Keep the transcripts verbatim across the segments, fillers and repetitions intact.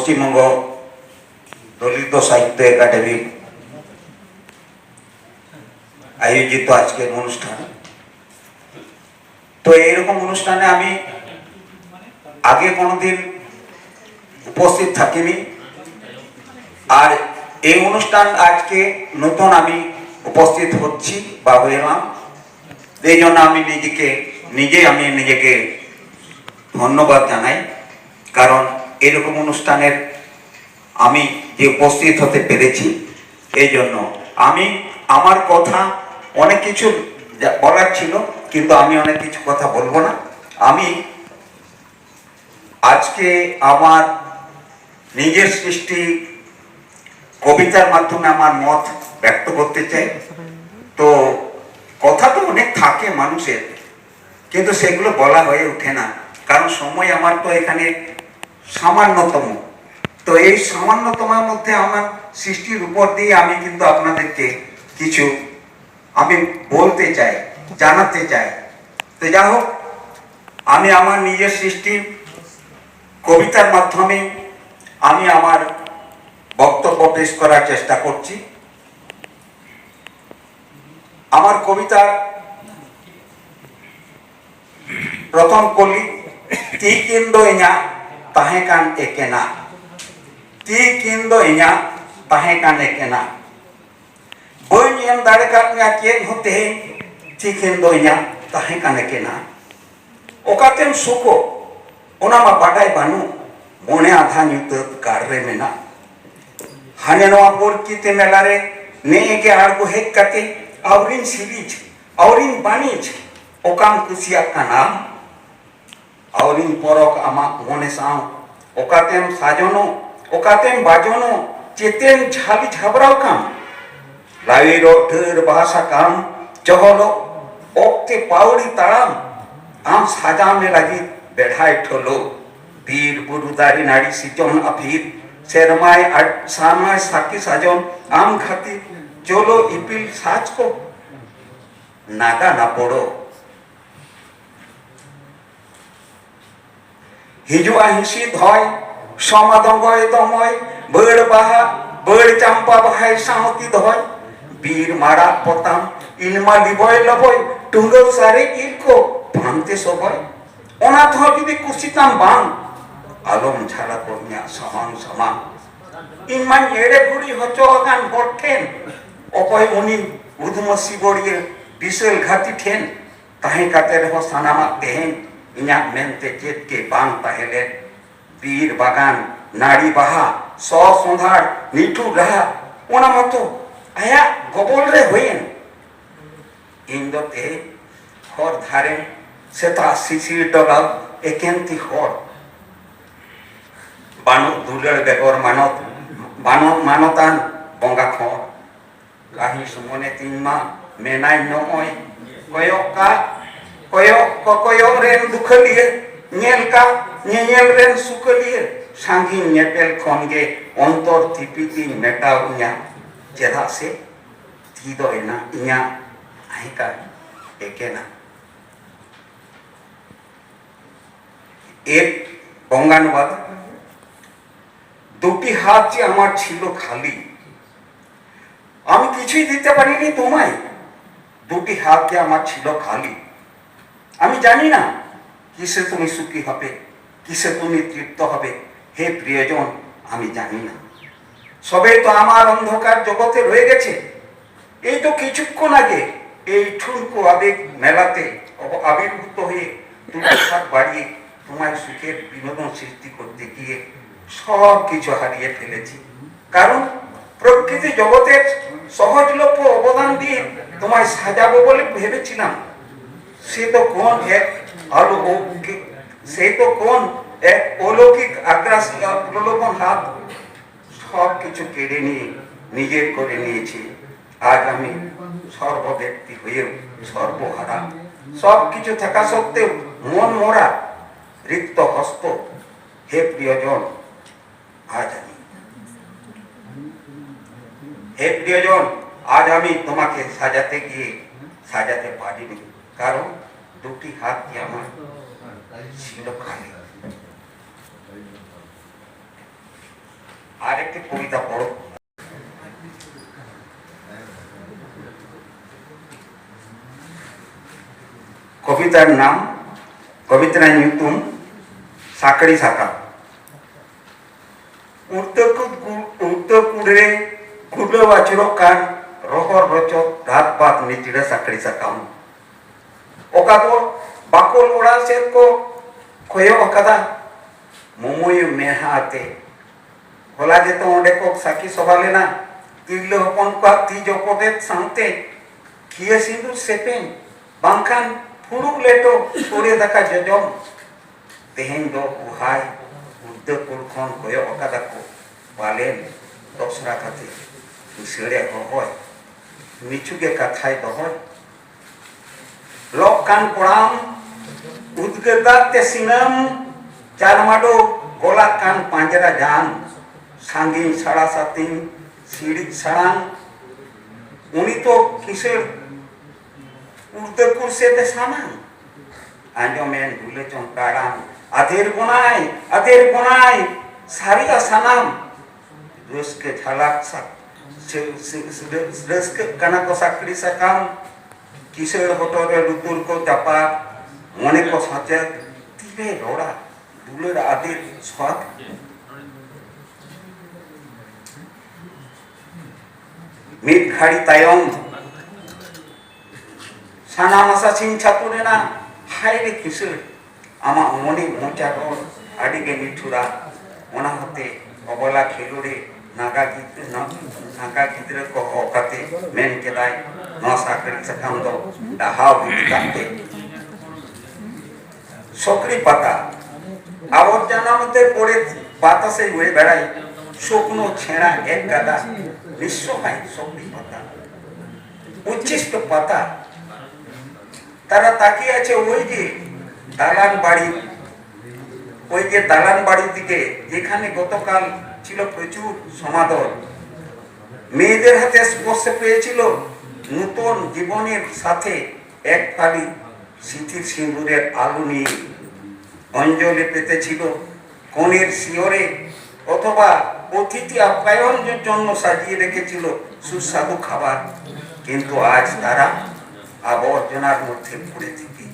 পশ্চিমবঙ্গ দলিত সাহিত্য একাডেমির আয়োজিত আজকের অনুষ্ঠান। তো এইরকম অনুষ্ঠানে আমি আগে কোনোদিন উপস্থিত থাকিনি, আর এই অনুষ্ঠান আজকে নতুন আমি উপস্থিত হচ্ছি বা হলাম। এই জন্য আমি নিজেকে নিজেই আমি নিজেকে ধন্যবাদ জানাই, কারণ এরকম অনুষ্ঠানের আমি যে উপস্থিত হতে পেরেছি, এই জন্য আমি আমার কথা, অনেক কিছু যা বলার ছিল, কিন্তু আমি অনেক কিছু কথা বলবো না। আমি আজকে আমার নিজের সৃষ্টি কবিতার মাধ্যমে আমার মত ব্যক্ত করতে চাই। তো কথা তো অনেক থাকে মানুষের, কিন্তু সেগুলো বলা হয়ে ওঠে না, কারণ সময় আমার তো এখানে সামান্যতম। তো এই সামান্যতমের মধ্যে আমার সৃষ্টির উপর দিয়ে আমি কিন্তু আপনাদেরকে কিছু আমি বলতে চাই, জানাতে চাই। তো যা হোক, আমি আমার নিজের সৃষ্টি কবিতার মাধ্যমে আমি আমার বক্তব্য পেশ করার চেষ্টা করছি। আমার কবিতার প্রথম কলি, ᱛᱤᱠᱤᱱ ᱫᱚ ᱤᱧᱟᱜ ᱛᱟᱦᱮᱸ ᱠᱟᱱ ᱮᱠᱮᱱᱟ᱾ ᱛᱤᱠᱤᱱ ᱫᱚ ᱤᱧᱟᱜ ᱛᱟᱦᱮᱸ ᱠᱟᱱ ᱮᱠᱮᱱᱟ᱾ ᱵᱟᱹᱧ ᱮᱢ ᱫᱟᱲᱮ ᱠᱟᱫ ᱢᱮᱭᱟ ᱪᱮᱫ ᱦᱚᱸ ᱛᱮᱦᱮᱧ, ᱛᱤᱠᱤᱱ ᱫᱚ ᱤᱧᱟᱜ ᱛᱟᱦᱮᱸ ᱠᱟᱱ ᱮᱠᱮᱱᱟ᱾ ᱚᱠᱟᱛᱮᱢ ᱥᱩᱠᱚᱜ, ᱚᱱᱟ ᱢᱟ ᱵᱟᱰᱟᱭ ᱵᱟᱹᱱᱩᱜ, ᱢᱚᱱᱮ ᱟᱫᱷᱟ ᱧᱩᱛᱟᱹᱛ ᱜᱟᱲ ᱨᱮ ᱢᱮᱱᱟᱜ᱾ ᱦᱟᱱᱮ ᱱᱚᱣᱟ ᱯᱚᱨᱠᱤᱛᱤ ᱢᱮᱞᱟ ᱨᱮ ᱱᱮᱜᱼᱮ ᱜᱮ ᱟᱬᱜᱚ ᱦᱮᱡ ᱠᱟᱛᱮ ᱟᱹᱣᱨᱤᱧ ᱥᱤᱨᱤᱡᱽ, ᱟᱹᱣᱨᱤᱧ ᱵᱟᱹᱱᱤᱡᱽ, ᱚᱠᱟᱢ ᱠᱩᱥᱤᱭᱟᱜ ᱠᱟᱱᱟ? ᱟᱹᱣᱨᱤᱧ ᱯᱚᱨᱚᱠ ᱟᱢᱟᱜ ᱢᱚᱱᱮ ᱥᱟᱶ, ᱚᱠᱟᱛᱮᱢ ᱥᱟᱡᱚᱱᱚᱜ, ᱚᱠᱟᱛᱮᱢ ᱵᱟᱡᱚᱱᱚᱜ, ᱪᱮᱛᱮᱢ ᱡᱷᱟᱹᱞᱤ ᱡᱷᱟᱵᱽᱨᱟᱣ ᱠᱟᱢ? ᱞᱟᱣᱮᱨᱚᱜ ᱰᱷᱟᱹᱨ ᱵᱟᱦᱟ ᱥᱟᱠᱟᱢ ᱪᱚᱦᱚᱞᱚᱜ ᱚᱠᱛᱮ ᱯᱟᱹᱣᱲᱤ ᱛᱟᱲᱟᱢ, ᱟᱢ ᱥᱟᱡᱟᱣ ᱢᱮ ᱞᱟᱹᱜᱤᱫ ᱵᱮᱲᱦᱟᱭ ᱴᱷᱚᱞᱚ᱾ ᱵᱤᱨ ᱵᱩᱨᱩ ᱫᱟᱨᱮ ᱱᱟᱹᱲᱤ ᱥᱤᱡᱚᱱ ᱟᱯᱷᱤᱨ, ᱥᱮᱨᱢᱟᱭ ᱟᱡ ᱥᱟᱢᱟᱭ ᱥᱟᱹᱠᱷᱤ ᱥᱟᱡᱚᱱ ᱟᱢ ᱠᱷᱟᱹᱛᱤᱨ᱾ ᱪᱚᱞᱚ ᱤᱯᱤᱞ ᱥᱟᱡᱽ ᱠᱚ ᱱᱟᱜᱟ ᱱᱟᱯᱚᱲᱚ᱾ ᱦᱤᱡᱩᱜᱼᱟ ᱦᱤᱸᱥᱤᱫ ᱦᱚᱭ, ᱥᱚᱢᱟ ᱫᱚᱸᱜᱚᱭ ᱫᱚᱢᱚᱭ, ᱵᱟᱹᱲ ᱵᱟᱦᱟ, ᱵᱟᱹᱲ ᱪᱟᱢᱯᱟ ᱵᱟᱦᱟᱭ ᱥᱟᱶᱛᱤ ᱫᱚᱦᱚᱭ, ᱵᱤᱨ ᱢᱟᱨᱟᱜ ᱯᱚᱛᱟᱢ, ᱤᱞᱢᱟ ᱞᱤᱵᱚᱭ ᱞᱚᱵᱚᱭ, ᱴᱩᱸᱜᱟᱹᱣ ᱥᱟᱨᱮᱡ ᱤᱞ ᱠᱚ ᱯᱟᱱᱛᱮ ᱥᱚᱵᱚᱭ᱾ ᱚᱱᱟ ᱛᱮᱦᱚᱸ ᱡᱩᱫᱤ ᱠᱩᱥᱤ ᱛᱟᱢ ᱵᱟᱝ, ᱟᱞᱚᱢ ᱡᱷᱟᱞᱟ ᱠᱚ ᱤᱧᱟᱹᱜ ᱥᱟᱢᱟᱝ ᱥᱟᱢᱟᱝ᱾ ᱤᱧ ᱢᱟᱧ ᱮᱲᱮ ᱵᱷᱩᱲᱤ ᱦᱚᱪᱚ ᱟᱠᱟᱱ ᱦᱚᱲ ᱴᱷᱮᱱ, ᱚᱠᱚᱭ ᱩᱱᱤ ᱩᱫᱢᱟᱹ ᱥᱤᱵᱚᱲᱤᱭᱟᱹ ᱵᱤᱥᱟᱹᱞ ᱜᱷᱟᱹᱛᱤ ᱴᱷᱮᱱ? ᱛᱟᱦᱮᱸ ᱠᱟᱛᱮ ᱨᱮᱦᱚᱸ ᱥᱟᱱᱟᱢᱟᱜ ᱛᱮᱦᱮᱧ ᱤᱧᱟᱹᱜ ᱢᱮᱱᱛᱮ ᱪᱮᱫ ᱜᱮ ᱵᱟᱝ ᱛᱟᱦᱮᱸ ᱞᱮᱱ᱾ ᱵᱤᱨ ᱵᱟᱜᱟᱱ, ᱱᱟᱹᱲᱤ ᱵᱟᱦᱟ, ᱥᱚ ᱥᱚᱸᱫᱷᱟᱲ, ᱱᱤᱴᱷᱩ ᱨᱟᱦᱟ, ᱚᱱᱟ ᱢᱟᱛᱚ ᱟᱭᱟᱜ ᱜᱚᱵᱚᱞ ᱨᱮ ᱦᱩᱭᱮᱱ᱾ ᱤᱧ ᱫᱚ ᱛᱮᱦᱮᱧ ᱦᱚᱨ ᱫᱷᱟᱨᱮ ᱥᱮᱛᱟᱜ ᱥᱤᱥᱤᱨ ᱰᱚᱞᱟᱣ ᱮᱠᱮᱱ ᱛᱤ ᱦᱚᱲ᱾ ᱵᱟᱹᱱᱩᱜ ᱫᱩᱞᱟᱹᱲ ᱵᱮᱜᱚᱨ ᱢᱟᱱᱚᱛ, ᱵᱟᱹᱱᱩᱜ ᱢᱟᱱᱚᱛᱟᱱ ᱵᱚᱸᱜᱟ ᱠᱷᱚᱱ᱾ ᱠᱟᱹᱦᱤᱥ ᱢᱚᱱᱮ ᱛᱤᱧ ᱢᱟ ᱢᱮᱱᱟᱧ ᱱᱚᱜᱼᱚᱭ ᱠᱚᱭᱚᱜ ᱠᱟᱜ, ᱠᱚᱭᱚᱜ ᱠᱚᱠᱚᱭᱚᱜ ᱨᱮᱱ ᱫᱩᱠᱷᱟᱹᱞᱤᱭᱟᱹ, ᱧᱮᱞ ᱠᱟᱜ ᱧᱮᱧᱮᱞ ᱨᱮᱱ ᱥᱩᱠᱟᱹᱞᱤᱭᱟᱹ, ᱥᱟᱺᱜᱤᱧ ᱧᱮᱯᱮᱞ ᱠᱷᱚᱱ ᱜᱮ ᱚᱱᱛᱚᱨ ᱛᱤᱯᱤᱛᱤᱧ ᱢᱮᱴᱟᱣ ᱤᱧᱟ᱾ ᱪᱮᱫᱟᱜ ᱥᱮ ᱛᱤ ᱫᱚ ᱮᱱᱟᱝ ᱤᱧᱟᱜ ᱛᱟᱦᱮᱸ ᱠᱟᱱ ᱮᱠᱮᱱᱟ᱾ এর বঙ্গানুবাদ। দুটি হাত যে আমার ছিল খালি, আমি কিছুই দিতে পারিনি তোমায়। দুটি হাত যে আমার ছিল খালি, আমি জানি না কিসে তুমি সুখী হবে, কিসে তুমি তৃপ্ত হবে। হে প্রিয়জন, আমি জানি না। সবেই তো আমার অন্ধকার জগতে রয়ে গেছে। এই তো কিছুক্ষণ আগে এই ঠুনকো আবেগ মেলাতে অব-, আবির্ভূত হয়ে দুটি হাত বাড়িয়ে তোমায় সুখের বিনোদন সৃষ্টি করতে গিয়ে সব কিছু হারিয়ে ফেলেছি। কারণ প্রকৃতি জগতের সহজলভ্য অবদান দিয়ে তোমায় সাজাবো বলে ভেবেছিলাম। সে তো কোন এক অলৌকিক, সে তো কোন এক অলৌকিক আগ্রাসী প্রলোভন হাত সব কিছু কেড়ে নিয়ে নিজের করে নিয়েছে। আজ আমি সর্বব্যক্তি হয়েও সর্বহারা। সব কিছু থাকা সত্ত্বেও মন মরা, রিক্ত হস্ত। হে প্রিয়জন, আজ আমি, হে প্রিয়জন, আজ আমি তোমাকে সাজাতে গিয়ে সাজাতে পারিনি, কারণ দুটি হাত যে আমার ছিল খালি। আরেকটি কবিতা পড়ো। কবিতার নাম, ᱠᱚᱵᱤᱛᱟ ᱨᱮᱱᱟᱜ ᱧᱩᱛᱩᱢ ᱥᱟᱠᱲᱤ ᱥᱟᱠᱟᱢ᱾ ᱩᱛᱛᱚᱨ ᱠᱩ-, ᱩᱛᱛᱚᱨ ᱠᱩᱲ ᱨᱮ ᱜᱩᱨᱞᱟᱹᱣ ᱟᱹᱪᱩᱨᱚᱜ ᱠᱟᱱ ᱨᱚᱦᱚᱲ ᱨᱚᱪᱚᱫ ᱫᱷᱟᱛ ᱵᱟᱛ ᱱᱤᱪᱲᱟᱹ ᱥᱟᱠᱲᱤ ᱥᱟᱠᱟᱢ, ᱚᱠᱟ ᱫᱚ ᱵᱟᱠᱚᱞ ᱚᱲᱟᱜ ᱥᱮᱫ ᱠᱚ ᱠᱚᱭᱚᱜ ᱟᱠᱟᱫᱟ ᱢᱩᱢᱩᱭᱩ ᱢᱮᱫᱦᱟ ᱟᱛᱮ᱾ ᱦᱚᱞᱟ ᱜᱮᱛᱚ ᱚᱸᱰᱮ ᱠᱚ ᱥᱟᱹᱠᱷᱤ ᱥᱚᱵᱷᱟ ᱞᱮᱱᱟ᱾ ᱛᱤᱨᱞᱟᱹ ᱦᱚᱯᱚᱱ ᱠᱚᱣᱟᱜ ᱛᱤ ᱡᱚᱯᱚᱴᱮᱫ ᱥᱟᱶᱛᱮ ᱠᱷᱤᱭᱟᱹ ᱥᱤᱸᱫᱩᱨ ᱥᱮᱯᱮᱧ, ᱵᱟᱝᱠᱷᱟᱱ ᱯᱷᱩᱲᱩᱜ ᱞᱮᱴᱚ ᱥᱳᱲᱮ ᱫᱟᱠᱟ ᱡᱚᱡᱚᱢ᱾ ᱛᱮᱦᱮᱧ ᱫᱚ ᱩᱦᱟᱭ ᱩᱨᱫᱟᱹ ᱠᱩᱲ ᱠᱷᱚᱱ ᱠᱚᱭᱚᱜ ᱟᱠᱟᱫᱟ ᱠᱚ, ᱯᱟᱞᱮᱱ ᱫᱚᱥᱨᱟ ᱠᱟᱛᱮ ᱠᱤᱥᱟᱹᱲᱮ ᱦᱚᱦᱚᱭ, ᱢᱤᱪᱷᱩ ᱜᱮ ᱠᱟᱛᱷᱟᱭ ᱫᱚᱦᱚᱭ᱾ ᱞᱚᱜ ᱠᱟᱱ ᱠᱚᱲᱟᱢ, ᱩᱫᱽᱜᱟᱹᱨ ᱫᱟᱜ ᱛᱮ ᱥᱤᱱᱟᱹᱢ, ᱪᱟᱨᱢᱟᱰᱚ ᱜᱚᱞᱟᱜ ᱠᱟᱱ ᱯᱟᱸᱡᱽᱨᱟ ᱡᱟᱝ, ᱥᱟᱺᱜᱤᱧ ᱥᱟᱲᱟ ᱥᱟᱛᱤᱧ ᱥᱤᱲᱤᱡ ᱥᱟᱲᱟᱝ᱾ ᱩᱱᱤ ᱛᱚ ᱠᱤᱥᱟᱹᱲ ᱩᱨᱫᱟᱹ ᱠᱩᱲ ᱥᱮᱫ ᱮ ᱥᱟᱢᱟᱝ᱾ ᱟᱸᱡᱚᱢᱮᱱ ᱰᱩᱞᱟᱹ ᱪᱚᱝ ᱠᱟᱲᱟᱢ, ᱟᱫᱮᱨ ᱵᱚᱱᱟᱭ, ᱟᱫᱮᱨ ᱵᱚᱱᱟᱭ, ᱥᱟᱹᱨᱤᱜᱼᱟ ᱥᱟᱱᱟᱢ᱾ ᱨᱟᱹᱥᱠᱟᱹ ᱡᱷᱟᱞᱟᱠ ᱥᱟ-, ᱥᱮ-, ᱥᱮ-, ᱥᱮ-, ᱨᱟᱹᱥᱠᱟᱹᱜ ᱠᱟᱱᱟ ᱠᱚ ᱥᱟᱠᱲᱤ ᱥᱟᱠᱟᱢ᱾ ᱠᱤᱥᱟᱹᱲ ᱦᱚᱴᱚᱜ ᱨᱮ ᱞᱩᱛᱩᱨ ᱠᱚ ᱪᱟᱯᱟᱫ, ᱢᱚᱱᱮ ᱠᱚ ᱥᱟᱪᱮᱫ, ᱛᱤᱨᱮ ᱨᱚᱲᱟ ᱫᱩᱞᱟᱹᱲ ᱟᱫᱮᱨ ᱥᱚᱛ᱾ ᱢᱤᱫ ᱜᱷᱟᱹᱲᱤ ᱛᱟᱭᱚᱢ ᱥᱟᱱᱟᱢ ᱟᱥᱟ ᱪᱷᱤᱝ ᱪᱷᱟᱹᱛᱩᱨ ᱮᱱᱟ᱾ ᱦᱟᱭ ᱨᱮ ᱠᱤᱥᱟᱹᱲ, ᱟᱢᱟᱜ ᱢᱚᱱᱮ ᱢᱚᱪᱟ ᱨᱚᱲ ᱟᱹᱰᱤ ᱜᱮ ᱱᱤᱴᱷᱩᱨᱟ᱾ ᱚᱱᱟ ᱦᱚᱛᱮ ᱚᱵᱚᱞᱟ ᱠᱷᱮᱞᱳᱰᱮ ᱱᱟᱜᱟ ᱜᱤᱫᱽᱨᱟᱹ, ᱱᱟᱜᱟ ᱜᱤᱫᱽᱨᱟᱹ ᱠᱚ ᱦᱚᱦᱚ ᱠᱟᱛᱮ ᱢᱮᱱ ᱠᱮᱫᱟᱭ, "ᱱᱚᱣᱟ ᱥᱟᱠᱲᱤ ᱥᱟᱠᱟᱢ ᱫᱚ ᱰᱟᱦᱟᱣ ᱤᱫᱤ ᱠᱟᱛᱮ ᱥᱚᱠᱲᱤ ᱯᱟᱛᱟ, ᱟᱵᱚᱨᱡᱚᱱᱟ ᱢᱚᱫᱽᱫᱷᱮ ᱯᱚᱲᱮ ᱯᱟᱛᱟ ᱥᱮ ᱜᱷᱩᱨᱮ ᱵᱮᱲᱟᱭ, শুকনো ছেঁড়া এক গাদা নিঃসহায় সবরি পাতা, উচ্ছিষ্ট পাতা।" তারা তাকিয়ে আছে ওই যে দালান বাড়ি, ওই যে দালান বাড়ির দিকে, যেখানে গতকাল ছিল প্রচুর সমাদর। মেয়েদের হাতে স্পর্শ পেয়েছিল নূতন জীবনের সাথে এক ফালি স্মৃতির সিঁদুরের আলো নিয়ে। অঞ্জলি পেতেছিল কনের শিয়রে অথবা অতিথি আপ্যায়নের জন্য সাজিয়ে রেখেছিল সুস্বাদু খাবার, কিন্তু আজ তারা আবর্জনার মধ্যে পড়ে থেকে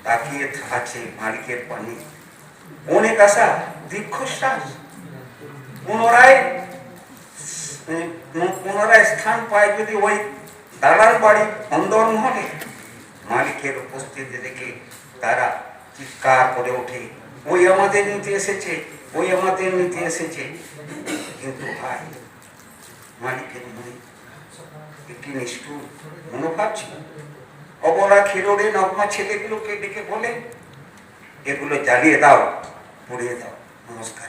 তাকিয়ে আছে মালিকের পানে। অনেক আশা, দীর্ঘশ্বাস, পুনরায়, উম, পুনরায় স্থান পায় যদি ওই দালান বাড়ির অন্দরমহলে, মালিকের উপস্থিতি দেখে তারা চিৎকার করে ওঠে, "ওই আমাদের নিতে এসেছে, ওই আমাদের নিতে এসেছে।" কিন্তু ভাই, মালিকের মনে একটি নিষ্ঠুর মনোভাব ছিল। অবলা খেলোয়াড়ে নগ্ন ছেলেগুলোকে ডেকে বলে, "এগুলো জ্বালিয়ে দাও, পুড়িয়ে দাও।" নমস্কার।